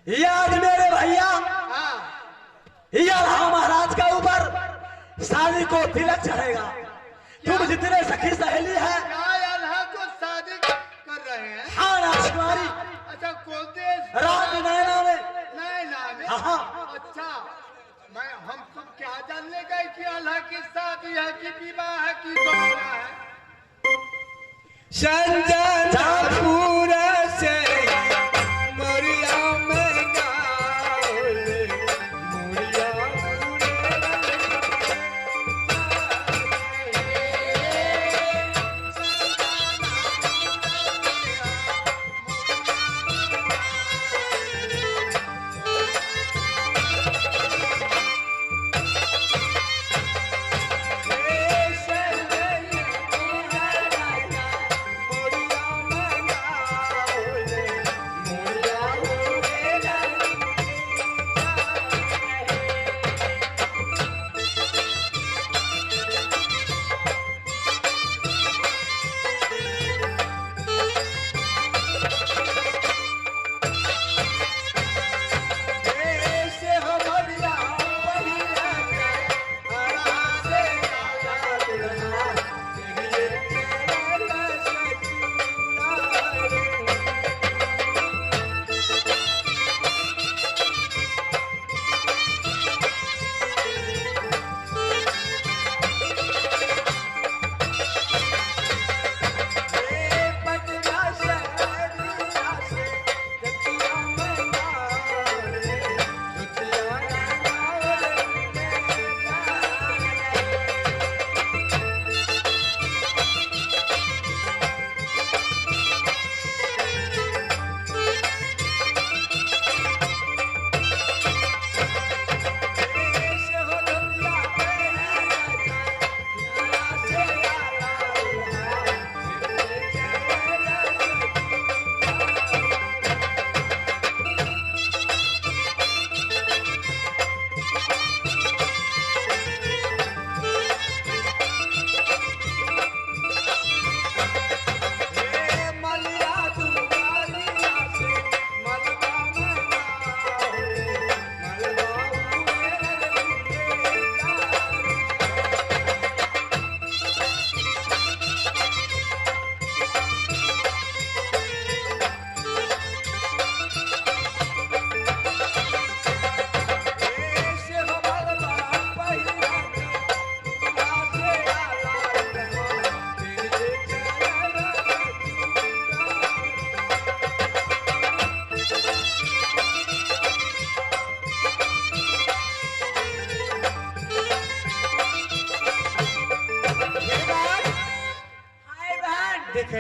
याद मेरे भैया ये महाराज का ऊपर शादी को तिलक चढ़ेगा। तुम जितने सखी सहेली है को शादी कर रहे हैं। हाँ राजकुमारी। अच्छा कौन देश? राज नैना में। नैना में। हाँ। अच्छा मैं हम तुम क्या जानने गए कि अल्लाह की शादी है कि विवाह है कि गौरा है। संजनापुर से मोरिया में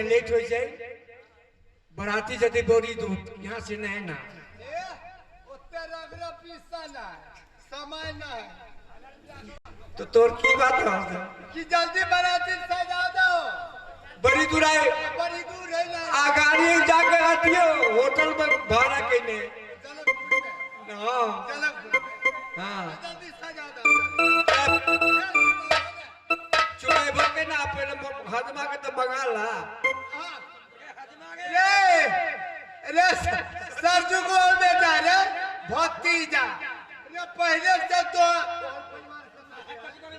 लेट हो जाए बराती जदि बोरी दूर यहाँ से नहीं ना समय ना है तो तोर की बात है कि जल्दी बराती सजा दो। बड़ी दूर आए, बड़ी दूर है ना, आगाड़ी जाके आती हो होटल में भाड़ा के ने। हाँ हाँ जल्दी सजा दो। चुनाव के ना पहले हजमा के तो मंगा ला। रे रे सरजू को बेटा रे भतीजा रे पहले से तो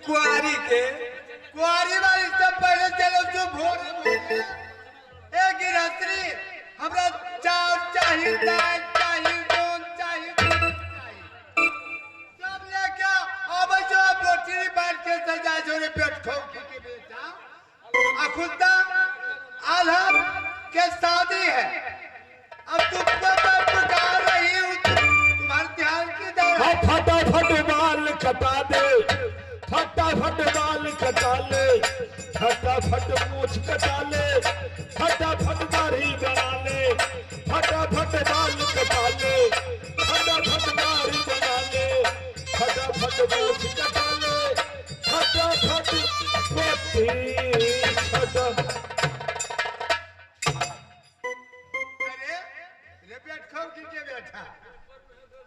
कुआरी के कुआरी वाली से पहले चलो तो भोर ए गिरहस्त्री हमरा चाउर चाहिए, दाल चाहिए, नून चाहिए, सब लेके आवे जो बोटरी बांध के सजा जोरे पेट खो के बेटा। अखुदा आल्हा के शादी है, अब तुमको मैं पुकार रही हूँ, तुम्हारे ध्यान किधर है? फटाफट बाल कटा दे, फटाफट बाल कटा ले, फटाफट मूछ कटा ले, फटाफट दाढ़ी बना ले, फटाफट बाल कटा ले, फटाफट दाढ़ी बना ले, फटाफट मूछ कटा ले, फटाफट पोती छटा। अरे रे बैठ खाओ की के बैठा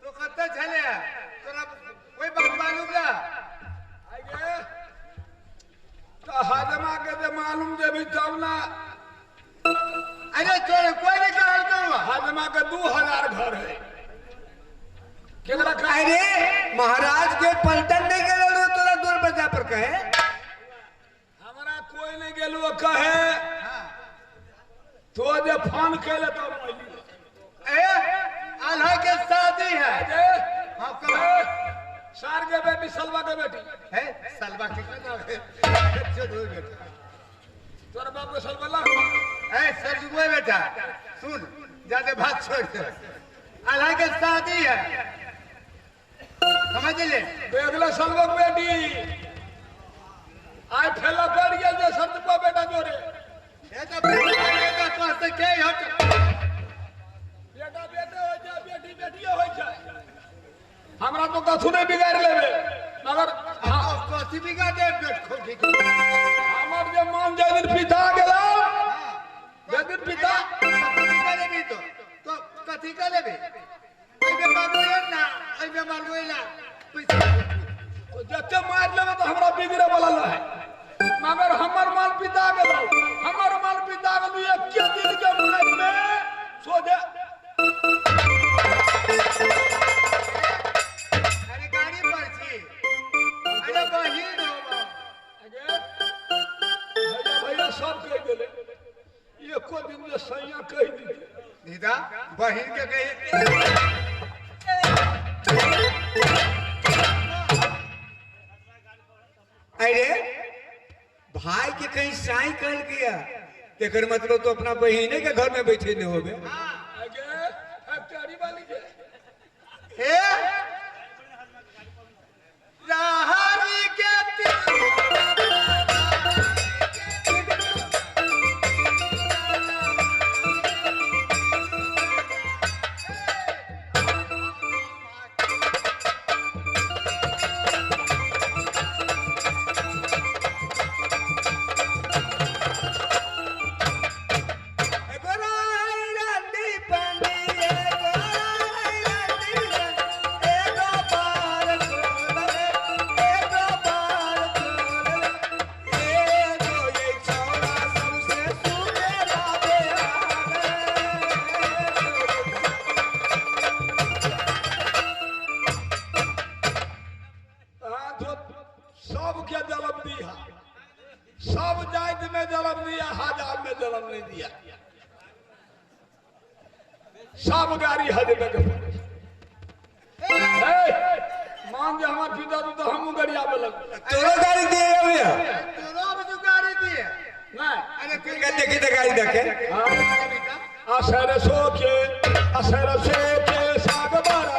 तो कत्ता चले तोरा कोई बात मालूम ना आगे तो हाजमा के जे मालूम देबी तब ना। अरे तोरे कोई नहीं कहल कहूँ हाजमा हजमा के 2000 घर है। केकरा कहे अरे महाराज के पलटन नहीं गेल तोरा दूर बजा पर कहे हमरा कोई नहीं गेलू कहे तो जे फोन केले तब ए आल्हा के शादी है। हां कहो सार के बेटी सलवा के बेटी है सलवा के नाम है जो बेटा तोर बाप के सलवा ला ए सरजुआ बेटा सुन ज्यादा बात छोड़ दे। आल्हा के शादी है समझ ले अगला सलवा के बेटी आय ठेला पड़ गेल जे सरजुआ बेटा जोरे ए तो बेटा तो से के हट बेटा बेटे हो जा बेटी बेटी हो जाए हमरा तो कथु नहीं बिगाड़ लेबे मगर हां कथि बिगाड़ दे पेट खोल के हमर जे मान जे दिन पिता गेला जे दिन पिता कथि का लेबी तो कथि का लेबी ओइमे मांगो ना ओइमे मांगो ना पैसा तो जते मार लेबे तो हमरा बिगड़े वाला न है मगर हमर मान पिता गेला हमर मान पिता गेलु एक दिन के मार में सोझे अरे गाड़ी पर छी अरे बहिन हो भैया सब कह देले एको दिन जे सैया कह दी दीदा बहिन के कहे अरे भाई के कहीं साई कहल गया तेकर मतलब तो अपना बहिने के घर में बैठे नहीं होबे। आगे फैक्ट्री वाली के ए राहरी के सबके जन्म दिया सब जाति में जन्म दिया हजार में जन्म नहीं दिया सब गाड़ी हजमे के मान जे हमार पिता तो हमू गाड़ी आवे लग तोरो गाड़ी दिए भैया तोरो अब जो गाड़ी दिए नहीं अरे के देखी तो गाड़ी देखे असर सो के साग बारा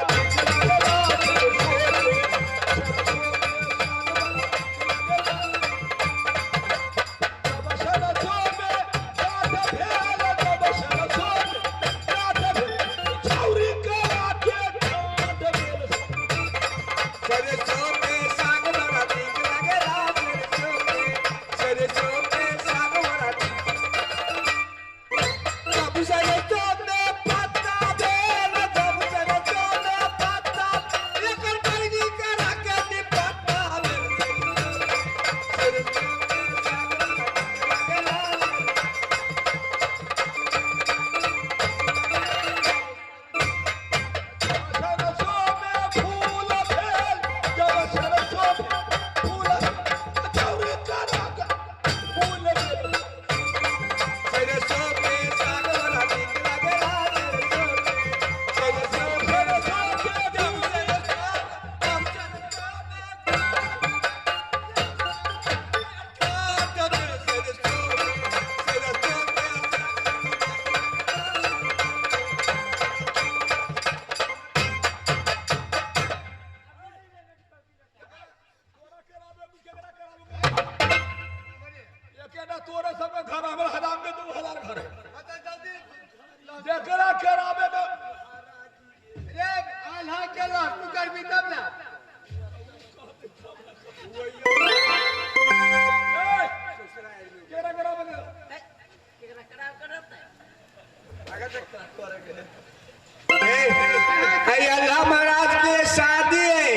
अल्लाह महाराज के शादी है।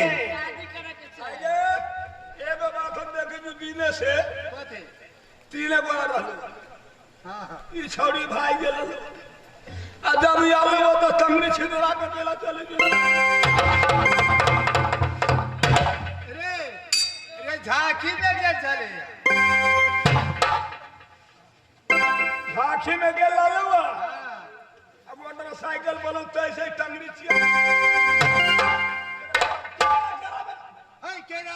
एगो बात हम देखे जो दिने से तीने गोरा रहल। ई छौड़ी भाई गेल आ जब आलू टंगरी छिदरा के देला चले गेल। रे रे झांकी में गेल चले, झांकी में गेल लालुआ। अब मोटरसाइकिल बोलो तो ऐसे टंगरी छिया है केना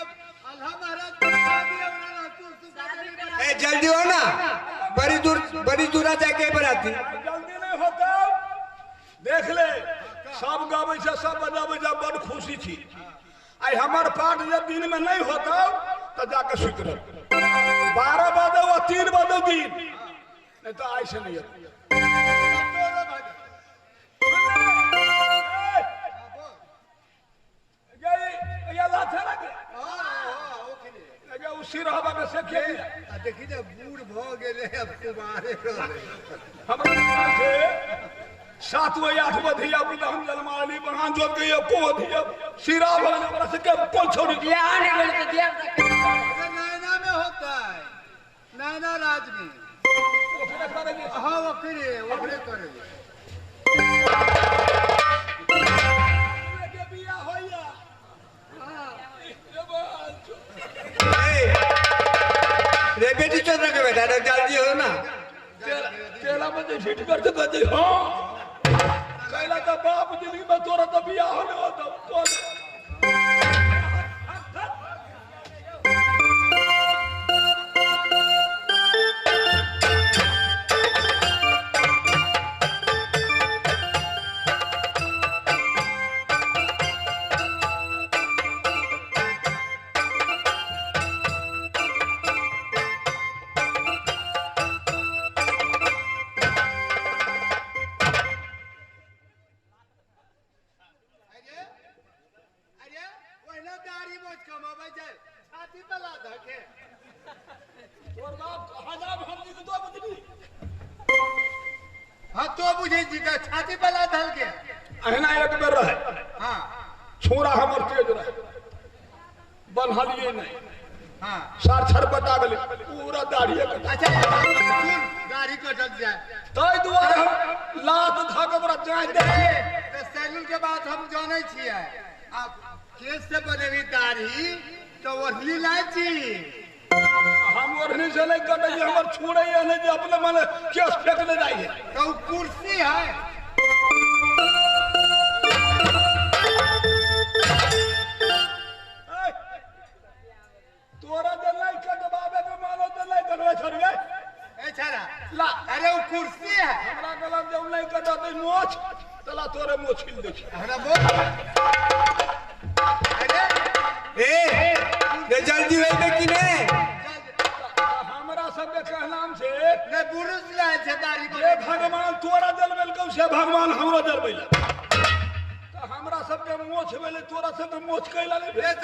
अल्लाह महाराज शादी होना तू ए जल्दी हो ना, बड़ी दूर जाके बराती। जल्दी नहीं होता, देख ले सब गावे छै सब बजावे छै, बड़ खुशी छी। आई हमर पाठ जब दिन में नहीं होता तो जाके सुत रह, 12 बजे व 3 बजे दिन, नहीं तो ऐसे नहीं होता। देखी ना बूढ़ भ गेले अब कुमारे रहले। हमरा 7 बजे 8 बजे धिया पुता हम जन्माली बगान जोत के एको धिया सिरा भगन हमरा से के कोन छोड़ी बियाह नहीं भेल त दिया। अरे नैना में होता है, नैना राज में ओकरे करे। हां ओकरे ओकरे करे के बियाह होया। हां रे बेटी चंद्र के बेटा रे जल्दी हो ना, तेरा बजे छीट कर तो कहते हां कहला तो बाप जिंदगी में तोरा तो बियाह होने होता तो छोरा हमर तेज रहे बन्हलिए नहीं। हां सार छरपटा गेलै पूरा दाढ़ी कटा। अच्छा सुन गाड़ी कटल जाए तै दुआरे हम लात धऽ के ओकरा जाय दे। त सैलून के बात हम जानै छियै, आप केस से बनेबी दाढ़ी तो ओढ़नी लाय छी। हम ओढ़नी से नहीं कटै छै, हमर छोड़ै नहि जे अपने मने केस फेकने जाइ है। तो कुर्सी है। तोरा जे नहीं कटबाबे के मानो त नहीं कटबै छोड़िए ए छाड़ा ला। अरे वो कुर्सी है, हमरा गलम जब नहीं कटतै मोछ तला तोरे मोछ छिल दै छी हमरा बोल। अरे ए रे जल्दी होइबे कि नहीं? हमरा सब के कहनाम छै ने बुरुज लाय छै दाढ़ी जे भगवान तोरा जलबेलकौ से भगवान हमरो जलबेलक, त हमरा सब के मोछ भेलै तोरा सब के मोछ कैला नहीं भेल।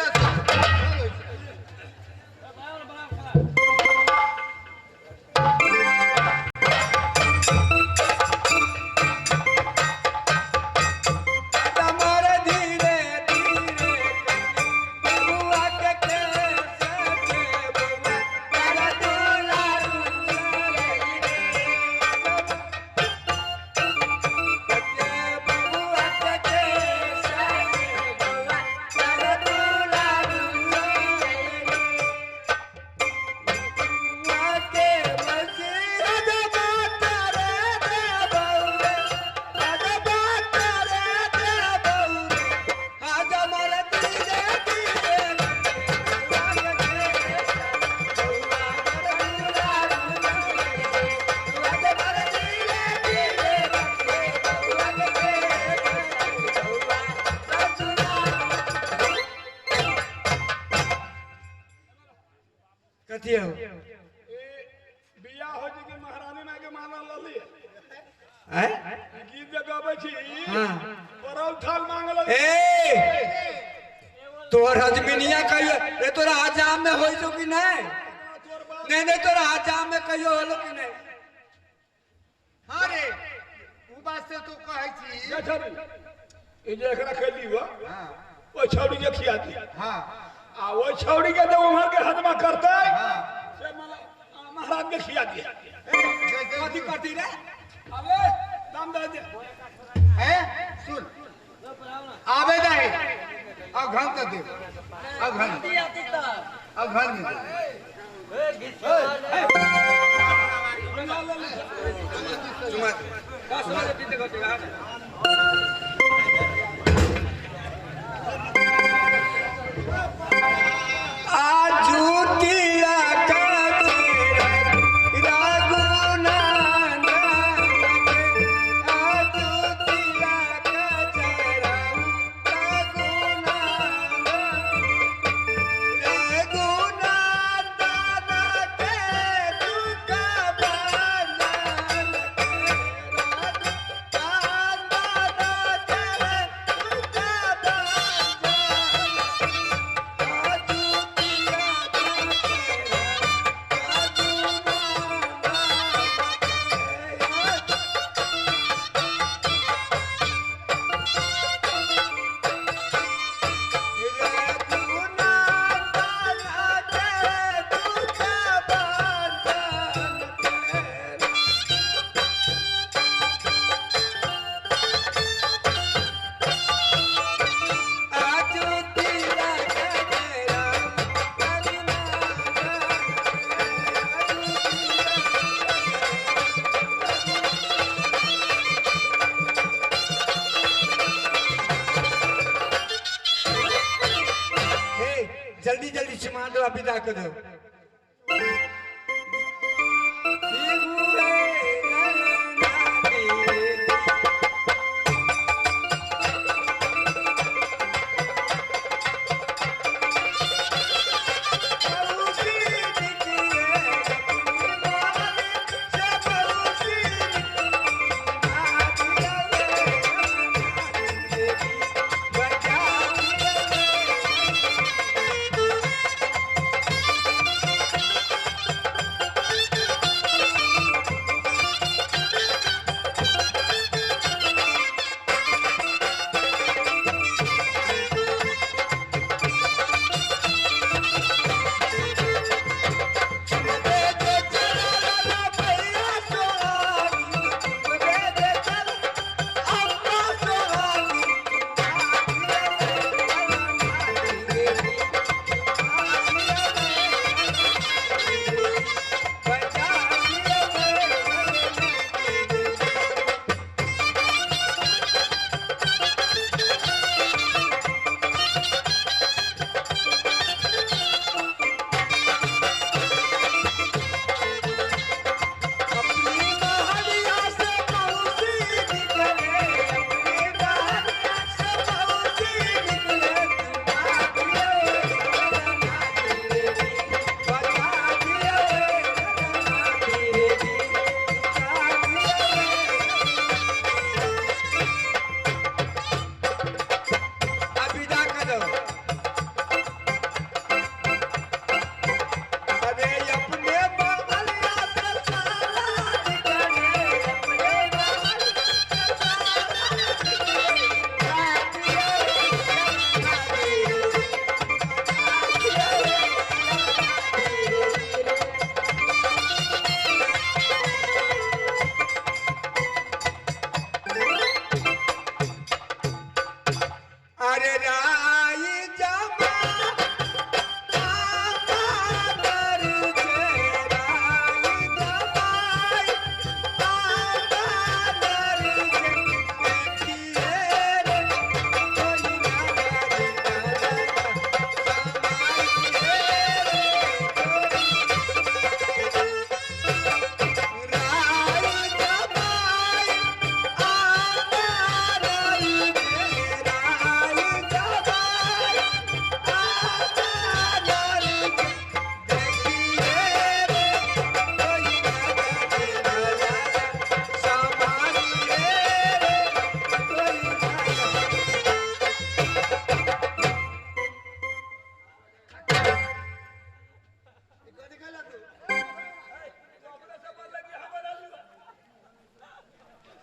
कथी हो बियाह हो जी के महारानी माय के मानल लली हैं गीत जे गबै छी। हां परौ थाल मांगल। ए तोहर हजमिनिया कहियो रे तोरा हजाम में होई छौ कि नहीं? नहीं नहीं तोरा हजाम में कहियो होलो कि नहीं? हां रे उ बात से तू कहै छी ये छौरी ई जे एकरा खेली हुआ। हां ओइ छौरी के खिया दी। हां आ ओइ छौरी के जब उम्हर के हजमा करतै से महाराज के खिया दिया। कथी करती रे? अबे दाम दे दे हैं सुन आवे नहीं अघन तो दे अघन अघन में जल्दी जल्दी चुमा दो विदा कर दो।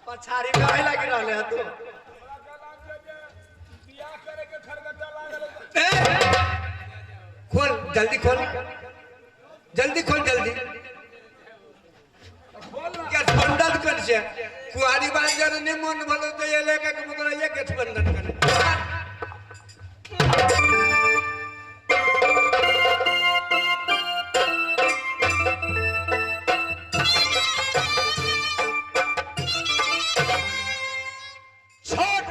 पछाड़ी काहे लागी रहले ह तू? खोल जल्दी, खोल जल्दी, खोल जल्दी। क्या पंडल कर छे कुआरी बाल जर ने मन भलो तो ये लेके के मतलब ये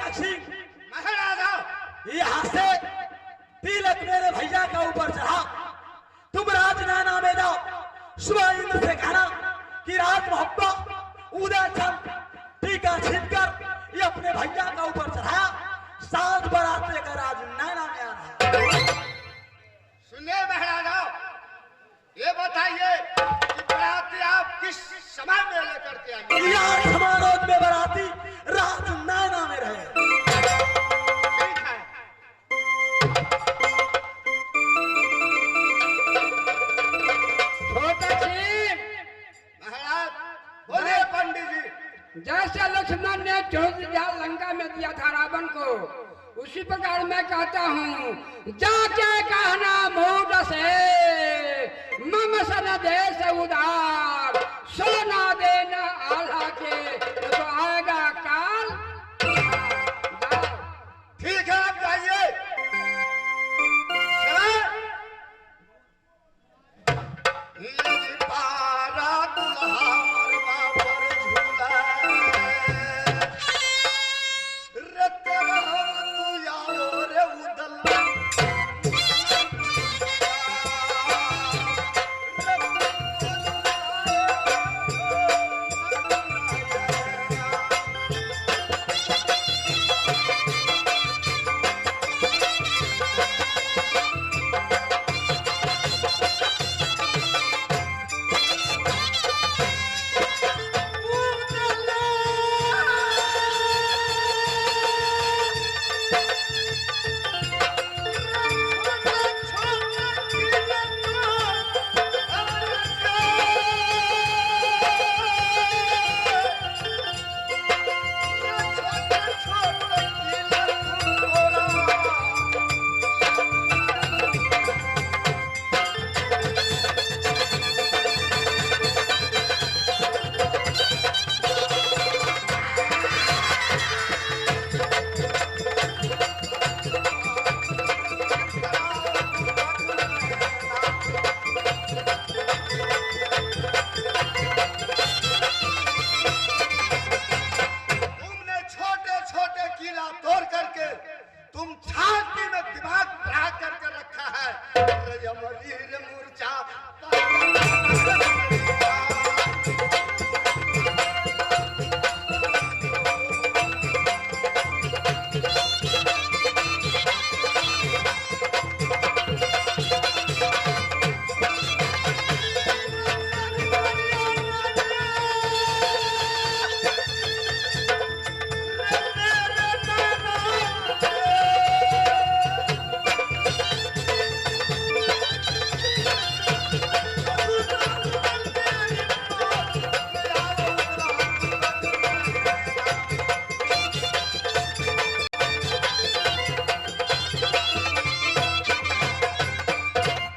छोटा सिंह महाराजा, यहाँ से तिलक मेरे भैया का ऊपर चढ़ा, तुम राज नाना में जाओ। सुबह इंद्र से कहना कि राज मोहब्बत उदय चंद टीका छीनकर ये अपने भैया का ऊपर चढ़ाया, सात बारात लेकर राज नैना में आ रहा है। सुनिए महाराजा, ये बताइए कि बाराती आप किस समय में लेकर के आएंगे? यहाँ समारोह में बाराती राज नैना में रहे। ठीक है। छोटा सिंह महाराज बोलिए पंडित जी। जैसे लक्ष्मण ने 14,000 लंका में दिया था रावण को, उसी प्रकार मैं कहता हूँ, जाके कहना मूड से मम सन देश उदार, सोना देना आल्हा के तो आएगा काल। ठीक है, आप जाइए। पारा दुल्हा मरवा पर झूला, रत रहो तू यारो रे उदल, तुमने छोटे छोटे किला तोड़ करके तुम छाती में दिमाग बढ़ा करके रखा है। रे मूर्छा।